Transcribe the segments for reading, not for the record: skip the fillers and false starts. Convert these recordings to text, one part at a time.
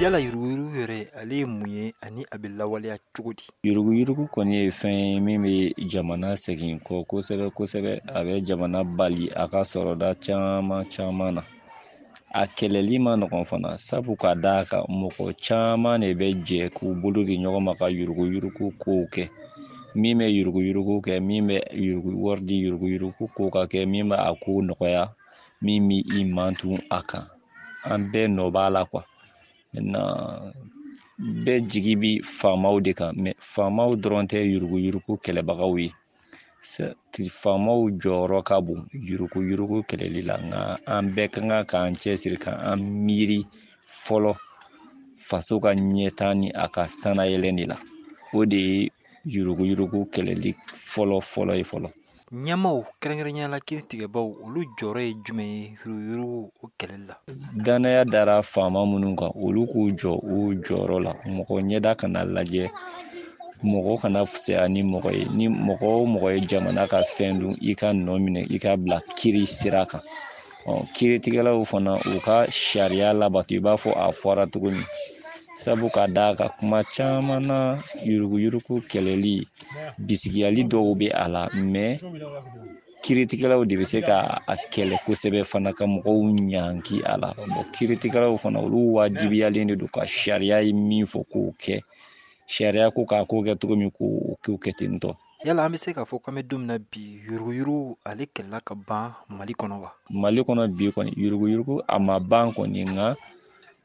Yala yuruguyurugu yɛrɛ, ale ye mun ye ani a bɛ lawaleya cogo di? Yuruguyurugu kɔni ye fɛn ye min bɛ jamana segin kɔ kosɛbɛ kosɛbɛ. A bɛ jamana bali a ka sɔrɔda caman caman na. A kɛlɛli ma nɔgɔn fana, sabu ka d'a kan mɔgɔ caman de bɛ jɛ k'u bolo di ɲɔgɔn ma ka yuruguyurugu kow kɛ. Min bɛ yuruguyurugu kɛ, min bɛ yurugu wari di yuruguyurugu ko ka kɛ, min bɛ a ko nɔgɔya, min bɛ i mantun a kan, an bɛɛ nɔ b'a la quoi. Maintenant, bɛɛ jigi bi faamaw de kan, mais faamaw dɔrɔn tɛ yuruguyurugu kɛlɛbagaw ye. Faamaw jɔyɔrɔ ka bon yuruguyurugu kɛlɛli la, nka an bɛɛ ka kan k'an cɛsiri k'an miiri fɔlɔ faso ka ɲɛtaa ni a ka sanayɛlɛn de la. O de ye yuruguyurugu kɛlɛli fɔlɔ fɔlɔ ye fɔlɔ. Ɲɛmaw, kɛrɛnkɛrɛnnenya la kiiritigɛbaw, olu jɔyɔrɔ ye jumɛn ye yuruguyurugu o kɛlɛli la? Danaya dara faama minnu kan, olu k'u jɔ u jɔyɔrɔ la. Mɔgɔ ɲɛda kana lajɛ, mɔgɔ kana fisaya ni mɔgɔ ye. Ni mɔgɔ o mɔgɔ ye jamana ka fɛn dun, i ka nɔ minɛ, i ka bila kiiri sira kan. Kiiritigɛlaw fana, u ka sariya labato i b'a fɔ a fɔra cogo min. Sabu ka d'a kan kuma caman na, yuruguyurugu kɛlɛli bisigiyali dɔw bɛ a la, mais kiiritigɛlaw de bɛ se ka a kɛlɛ kosɛbɛ fana, ka mɔgɔw ɲangi a la. Kiiritigɛlaw fana, olu wajibiyalen de don ka sariya ye min fɔ k'o kɛ. Sariya ko k'a ko kɛ cogo min, k'o kɛ ten tɔ. Yala an bɛ se k'a fɔ k'an bɛ don min na bi, yuruguyurugu ale kɛlɛla ka ban Mali kɔnɔ wa? Mali kɔnɔ bi kɔni, yuruguyurugu a ma ban kɔni, nka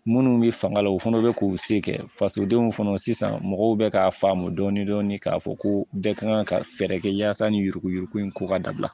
minnu bɛ fanga la, o fana bɛ k'u se kɛ. Fasodenw fana sisan, mɔgɔw bɛ k'a faamu dɔɔni dɔɔni k'a fɔ ko bɛɛ ka kan ka fɛɛrɛ kɛ yaasa ni yuruguyurugu in ko ka dabila.